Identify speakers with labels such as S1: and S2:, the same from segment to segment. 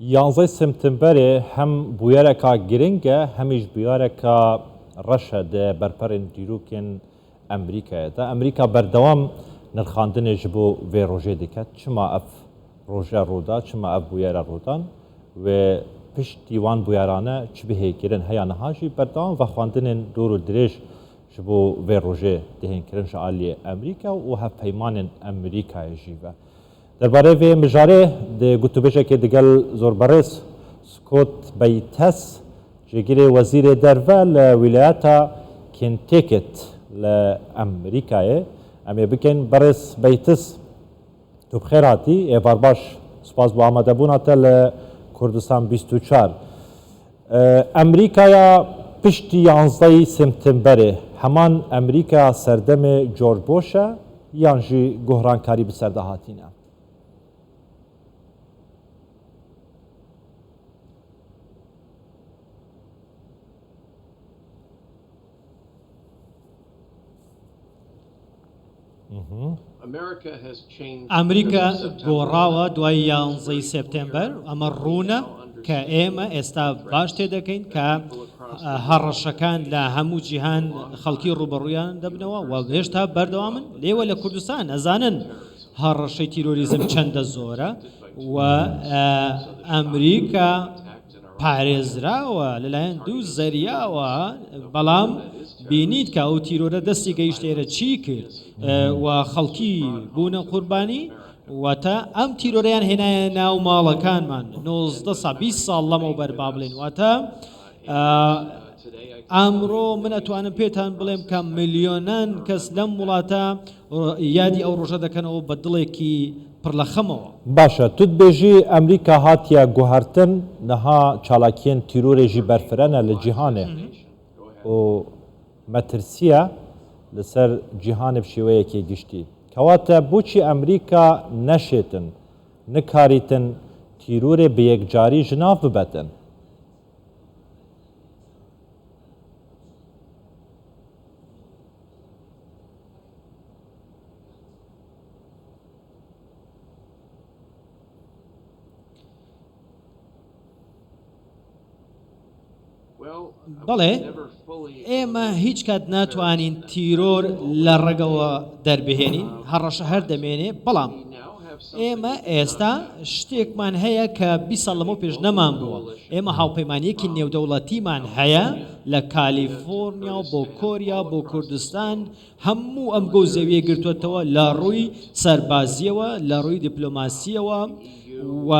S1: یانزەی سمتمبەرێ هەم بویەرەکا گرنگە هەمیش بویارەکا ڕەشە دە بەرپەرێن دیروکێن ئەمریکایە دا. ئەمریکا بەردەوام نرخاندنێ ژ بۆ ڤێ ڕۆژێ دکەت، چما ئەڤ ڕۆژە ڕوودا، چما ئەڤ بویەرە ڕوودان وێ پشتی وان بویەرانە چ بهێ کرن هەیا نها ژی بەردەوام ڤەخواندنێن دور و درێژ ژ بۆ ڤێ ڕۆژێ دهێن کرن ژ ئالیێ ئەمریکا و هەڤپەیمانێن ئەمریکایێ ژی ڤە. دەربارەی ڤێ مژارێ دێ گوتوبێژێکێ دگەل زۆر بەڕێز سکۆت بەیتەس جێگرێ وەزیرێ دەرڤە لە ویلایەتا کێنتێکت لە ئەمریکایێ ئەمێ بکەین. بەڕێز بەیتس تو بخێر هاتی، ئێڤار باش، سوپاس بۆ ئامادەبوونا تە لە کوردستان 24. ئەمریکایا پشتی یانزدەی سمتمبەرێ هەمان ئەمریکا سەردەمێ جۆرج بۆشە یان ژی گۆهرانکاری بسەردا هاتینە؟
S2: ئەمریکا گۆڕاوە دوای یانزەی سێپتێمبەر، ئەمە ڕوونە کە ئێمە ئێستا باش تێدەکەین کە هەڕەشەکان لە هەموو جیهان خەڵکی ڕووبەڕوویان دەبنەوە و هێشتا بەردەوامن لێوە لە کوردستان ئەزانن هەڕەشەی تیرۆریزم چەندە زۆرە و ئەمریکا پارێزراوە لەلایەن دوو زەریاوە، بەڵام بینیت کە ئەو تیرۆرە دەستی گەیشت ئێرە چی کرد و خەڵکی بوونە قوربانی، واتە ئەم تیرۆرەیان هێنایە ناو ماڵەکانمان 19 ساڵ 20 ساڵ لەمەوبەر با بڵێین، واتە ئەمڕۆ من ئەتوانم پێتان بڵێم کە ملیۆنان کەس لەم وڵاتە یادی ئەو ڕۆژە دەکەنەوە بە دڵێکی پڕ لە خەمەوە.
S1: باشە تو دبێژی ئەمریکا هاتیە گوهەرتن نها چالاکیێن تیرۆرێ ژی بەرفرەنە لە جیهانێ و مەترسیە لەسەر جیهانێ بشێوەیەکێ گشتی کەواتە بۆچی ئەمریکا نەشێتن نکاریتن تیرۆرێ بە یەکجاری ژناڤ ببەتن؟
S2: بەڵێ ئێمە هیچ کات ناتوانین تیرۆر لە ڕەگەوە دەربهێنین هەڕەشە هەر دەمێنێ بەڵام ئێمە ئێستا شتێکمان هەیە کە 20 ساڵ لەمەو پێش نەمان بووە ئێمە هاوپەیمانیەکی نێودەوڵەتیمان هەیە لە کالیفۆرنیا و بۆ کۆریا بۆ کوردستان هەموو ئەم گۆ زەویەی گرتووەتەوە لە ڕووی سەربازییەوە، لە ڕووی دیپلۆماسییەوە و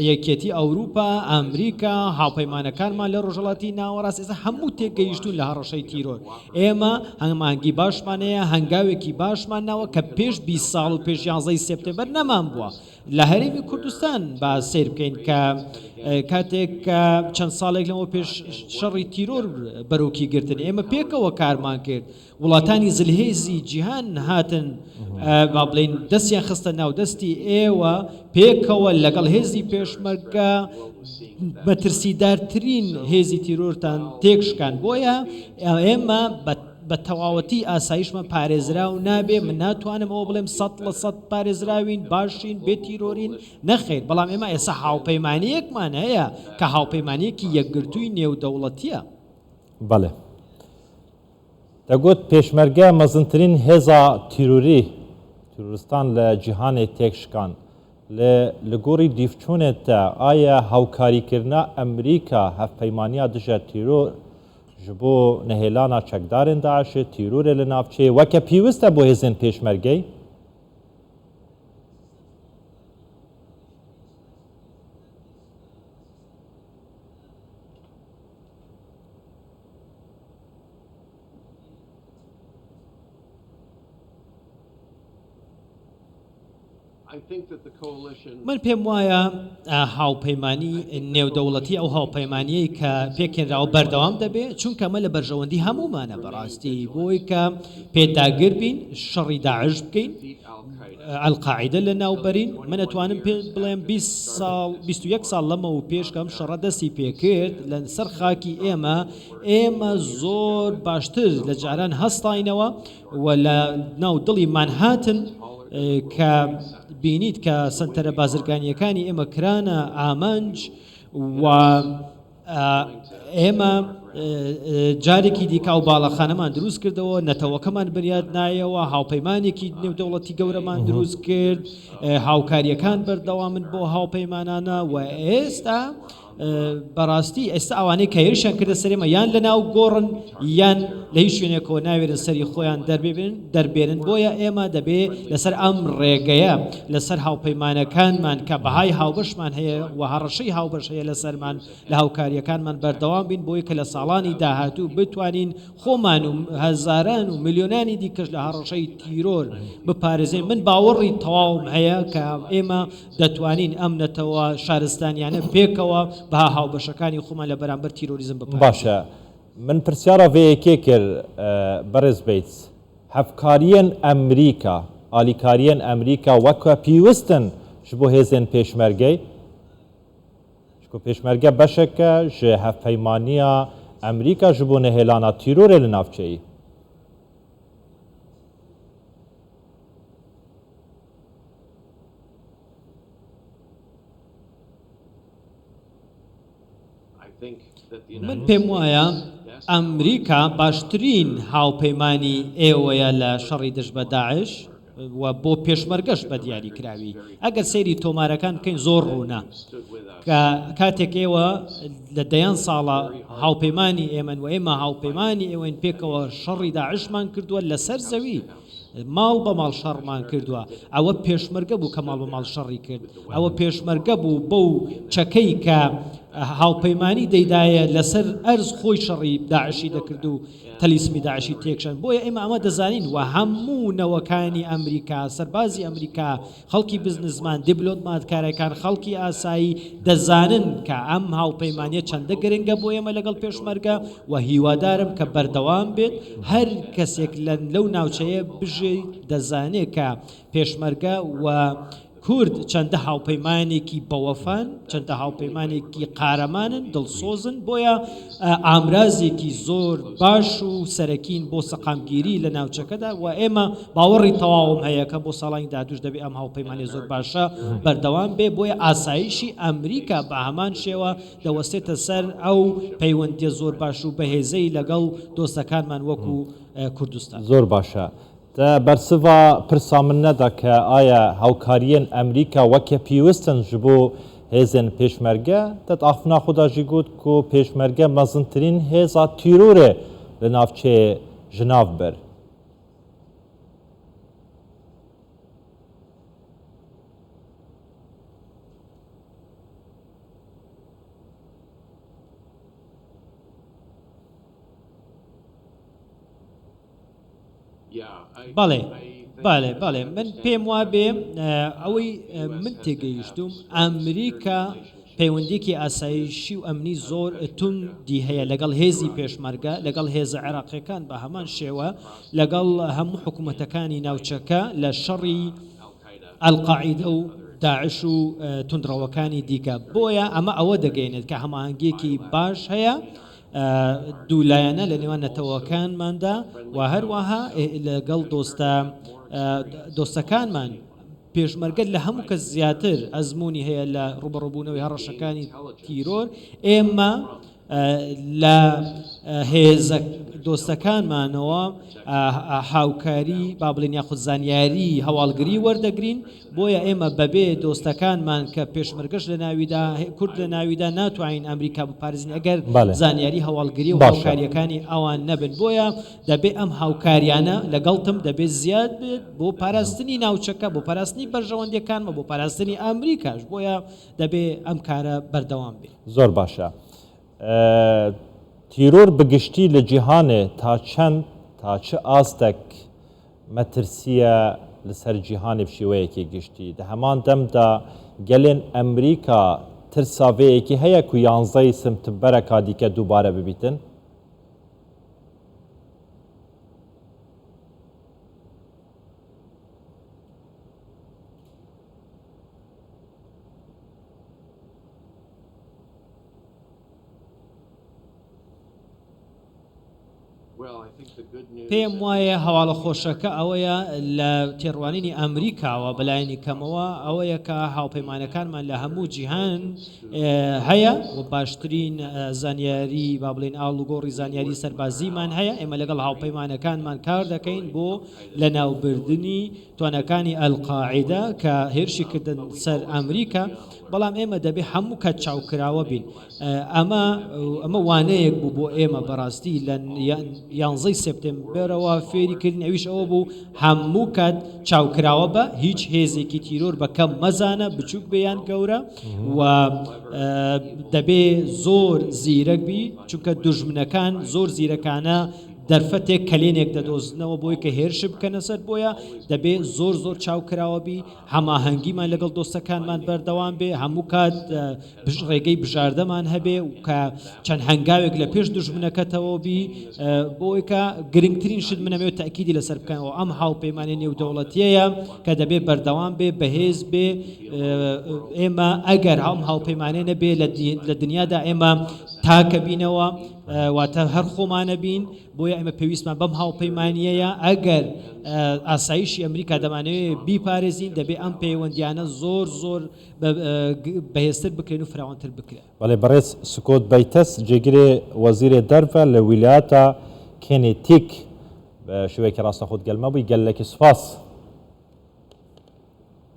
S2: یەکێتی ئەوروپا، ئەمریکا، هاوپەیمانەکانمان لە ڕۆژهەڵاتی ناوەڕاست ئێستا هەموو تێگەیشتوون لە هەڕەشەی تیرۆر. ئێمە هەماهەنگی باشمان هەیە، هەنگاوێکی باشمان ناوە کە پێش 20 ساڵ و پێش یانزەی سێپتێمبەر نەمان بووە. لە هەرێمی کوردستان با سەیر بکەین کە کاتێک کە چەند ساڵێک لەمەوە پێش شەڕی تیرۆر بەرۆکی گرتن ئێمە پێکەوە کارمان کرد وڵاتانی زلهێزی جیهان هاتن با بڵین دەستیان خستە ناو دەستی ئێوە پێکەوە لەگەڵ هێزی پێشمەرگە مەترسیدارترین هێزی تیرۆرتان تێکشکان بۆیە ئێمە بە بە تەواوەتی ئاسایشمان پارێزراو نابێ، من ناتوانم ئەوە بڵێم 100% پارێزراوین، باشین، بێ تیرۆرین، نەخێر، بەڵام ئێمە ئێستا هاوپەیمانییەکمان هەیە کە هاوپەیمانییەکی یەکگرتووی نێودەوڵەتییە.
S1: بەڵێ. دەگوت پێشمەرگە مەزنترین هێزا تیرۆری، تیرۆرستان لە جیهانێ تێکشکان. لێ لە گۆڕی دیفچوونێ تە ئایا هاوکاریکردنا ئەمریکا هەڤپەیمانیا دژە تیرۆر Ji bo nehêlana çekdarên DAIŞ'ê tîrorê li navçeyê weke pîwist e bo hêzên pêşmergey.
S2: من پێم وایە هاوپەیمانی نێودەوڵەتی ئەو هاوپەیمانیەی کە پێکهێنراوە بەردەوام دەبێت چونکە ئەمە لە بەرژەوەندی هەموومانە بەڕاستی بۆی کە پێداگر بین شەڕی داعش بکەین ئەلقاعیدە لە ناوبەرین من ئەتوانم پێ بڵێم 20 ساڵ 21 ساڵ لەمە و پێش کەم شەڕە دەستی پێکرد لە سەر خاکی ئێمە ئێمە زۆر باشتر لە جاران هەستاینەوە و لە ناو دڵی مانهاتن. کە بینیت کە سەنتەرە بازرگانییەکانی ئێمە کرانە ئامانج و ئێمە جارێکی دیکە ئەو باڵەخانەمان دروست کردەوە، نەتەوەکەمان بنیات نایەوە، هاوپەیمانێکی نێودەوڵەتی گەورەمان دروست کرد، هاوکارییەکان بەردەوامن بۆ هاوپەیمانانە و ئێستا بەڕاستی ئێستا ئەوانەی کە هێرشیان کردە سەر ئێمە یان لە ناو گۆڕن یان لە هیچ شوێنێکەوە ناوێرن سەری خۆیان دەربێن دەربێنن بۆیە ئێمە دەبێ لەسەر ئەم ڕێگەیە لەسەر هاوپەیمانەکانمان کە بەهای هاوبەشمان هەیە و هەڕەشەی هاوبەش هەیە لەسەرمان لە هاوکارییەکانمان بەردەوام بین بۆی کە لە ساڵانی داهاتوو بتوانین خۆمان و هەزاران و ملیۆنانی دیکەش لە هەڕەشەی تیرۆر بپارێزین. من باوەڕی تەواوم هەیە کە ئێمە دەتوانین ئەم نەتەوە شارستانیانە پێکەوە بەها هاوبەشەکانی خۆمان لە بەرامبەر تیرۆریزم بپارێزین.
S1: باشە من پرسیارا ڤێ یەکێ کرد بەڕێز بەیتس، هەڤکاریەن ئەمریکا، ئالیکاریەن ئەمریکا وەکە پیوستن ژ بۆ هێزێن پێشمەرگەی؟ چکو پێشمەرگە بەشەکە ژ هەڤپەیمانیا ئەمریکا ژ بۆ نەهێلانا تیرۆرێ لە ناوچەیی.
S2: من پێم وایە ئەمریکا باشترین هاوپەیمانی ئێوەیە لە شەڕی دژ بە داعش و بۆ پێشمەرگەش بە دیاریکراوی. ئەگەر سەیری تۆمارەکان بکەین زۆر ڕوونە کە کاتێک ئێوە لە دەیان ساڵە هاوپەیمانی ئێمەن و ئێمە هاوپەیمانی ئێوەین پێکەوە شەڕی داعشمان کردووە لەسەر زەوی ماڵ بە ماڵ شەڕمان کردووە، ئەوە پێشمەرگە بوو کە ماڵ بە ماڵ شەڕی کرد، ئەوە پێشمەرگە بوو بەو چەکەی کە هاوپەیمانی دەیدایە لەسەر ئەرز خۆی شەڕی داعشی دەکرد و تەلیسمی داعشی تێکشاند، بۆیە ئێمە ئەمە دەزانین و هەموو نەوەکانی ئەمریکا، سەربازی ئەمریکا، خەڵکی بزنسمان، دیبلۆماتکارەکان، خەڵکی ئاسایی دەزانن کە ئەم هاوپەیمانیە چەندە گرنگە بۆ ئێمە لەگەڵ پێشمەرگە و هیوادارم کە بەردەوام بێت، هەر کەسێک لە لەو ناوچەیە بژێ دەزانێ کە پێشمەرگە و کورد چەندە هاوپەیمانێکی بەوەفان، چەندە هاوپەیمانێکی قارەمانن، دڵسۆزن، بۆیە ئامرازێکی زۆر باش و سەرەکین بۆ سەقامگیری لە ناوچەکەدا و ئێمە باوەڕی تەواوم هەیە کە بۆ ساڵانی داهاتووش دەبێ ئەم هاوپەیمانیە زۆر باشە بەردەوام بێ، بۆیە ئاسایشی ئەمریکا بە هەمان شێوە دەوەستێتە سەر ئەو پەیوەندیە زۆر باش و بەهێزەی لەگەڵ دۆستەکانمان وەکو کوردستان.
S1: زۆر باشە. تە بەرسڤا پرسا من نەدا کە ئایا هاوکاریەن ئەمریکا وەکە پیوستن ژ بۆ هێزێن پێشمەرگە؟ تە ئاخفنا خۆدا ژی گوت کو پێشمەرگە مەزنترین هێزا تیرۆرێ لە ناوچەیێ ژ ناڤ بر.
S2: بەڵێ بەڵێ بەڵێ من پێم وابێ ئەوەی من تێگەیشتوم ئەمریکا پەیوەندیکی ئاسایشی و ئەمنی زۆر توندی هەیە لەگەڵ هێزی پێشمەرگە لەگەڵ هێزە عێراقیەکان بە هەمان شێوە لەگەڵ هەموو حکوومەتەکانی ناوچەکە لە شەڕی ئەلقاعیدە و داعش و توندڕەوەکانی دیکە بۆیە ئەمە ئەوە دەگەینێت کە هەماهەنگیەکی باش هەیە دوولایەنە لە نێوان نەتەوەکانماندا و هەروەها لەگەڵ دۆستە دۆستەکانمان پێشمەرگە لە هەموو کەس زیاتر ئەزمموی هەیە لە ڕوبەڕوبوونەوەی هەڕەشەکانی تیرۆر ئێمە لە هێزە دۆستەکانمانەوە هاوکاری با بڵێن یاخود زانیاری هەواڵگری وەردەگرین بۆیە ئێمە بەبێ دۆستەکانمان کە پێشمەرگەش لە ناویدا کورد لە ناویدا ناتوانین ئەمریکا بپارێزین ئەگەر زانیاری هەواڵگری و هاوکاریەکانی ئەوان نەبن بۆیە دەبێ ئەم هاوکاریانە لەگەڵتم دەبێت زیاد بێت بۆ پاراستنی ناوچەکە بۆ پاراستنی بەرژەوەندیەکانمە بۆ پاراستنی ئەمریکاش بۆیە دەبێ ئەم کارە بەردەوام بێ.
S1: زۆر باشە تیرۆر بەگشتی لە جیهانێ تا چەند تا چ ئاستێک مەترسییە لەسەر جیهانێ بشێوەیەکی گشتی؟ دە هەمان دەمدا گەلێن ئەمریکا ترسا ڤێیەکی هەیە کو یانزەی سمتبەرەکا دیکە دووبارە ببیتن؟
S2: پێم وایە هەواڵە خۆشەکە ئەوەیە لە تێڕوانینی ئەمریکاوە بەلایەنی کەمەوە ئەوەیە کە هاوپەیمانەکانمان لە هەموو جیهان هەیە و باشترین زانیاری با بڵێین ئاڵوگۆڕی زانیاری سەربازیمان هەیە ئێمە لەگەڵ هاوپەیمانەکانمان کار دەکەین بۆ لەناوبردنی تواناکانی ئەلقاعیدە کە هێرشی کردن سەر ئەمریکا، بەڵام ئێمە دەبێ هەموو کات چاوکراوە بین. ئەمە ئەمە وانەیەک بوو بۆ ئێمە بەڕاستی لە یانزەی سێپتێمبەرەوە فێری کردین ئەویش ئەوە بوو هەموو کات چاوکراوە بە هیچ هێزێکی تیرۆر بە کەم مەزانە بچووک بێ یان گەورە و دەبێ زۆر زیرەک بی چونکە دوژمنەکان زۆر زیرەکانە دەرفەتێک کەلێنێک دەدۆزنەوە بۆی کە هێرش بکەنە سەر بۆیە دەبێ زۆر زۆر چاوکراوە بی هەماهەنگیمان لەگەڵ دۆستەکانمان بەردەوام بێ هەموو کات ڕێگەی بژاردەمان هەبێ و کە چەند هەنگاوێک لە پێش دوژمنەکەتەوە بی بۆی کە گرنگترین شت منەمەوێت تاکیدی لەسەر بکەنەوە ئەم هاوپەیمانی نێودەوڵەتیەیە کە دەبێ بەردەوام بێ بەهێز بێ ئێمە ئەگەر هەم هاوپەیمانێ نەبێ لە دنیادا ئێمە تاکە بینەوە واتە هەر خۆمانە بین، بۆیە ئێمە پێویستمان بەم هاوپەیمانییەیە، ئەگەر ئاسایشی ئەمریکا دەمانەوێت بیپارێزین، دەبێ ئەم پەیوەندییانە زۆر زۆر بەهێزتر بکرێن و فراوانتر بکرێن.
S1: بەڵێ بەڕێز سکۆت بەیتس جێگرێ وەزیرێ دەرڤە لە ویلایەتا کێنێتیک بە شێوەیەکی ڕاستەخۆ دگەل مە بووی گەللەکی سوپاس.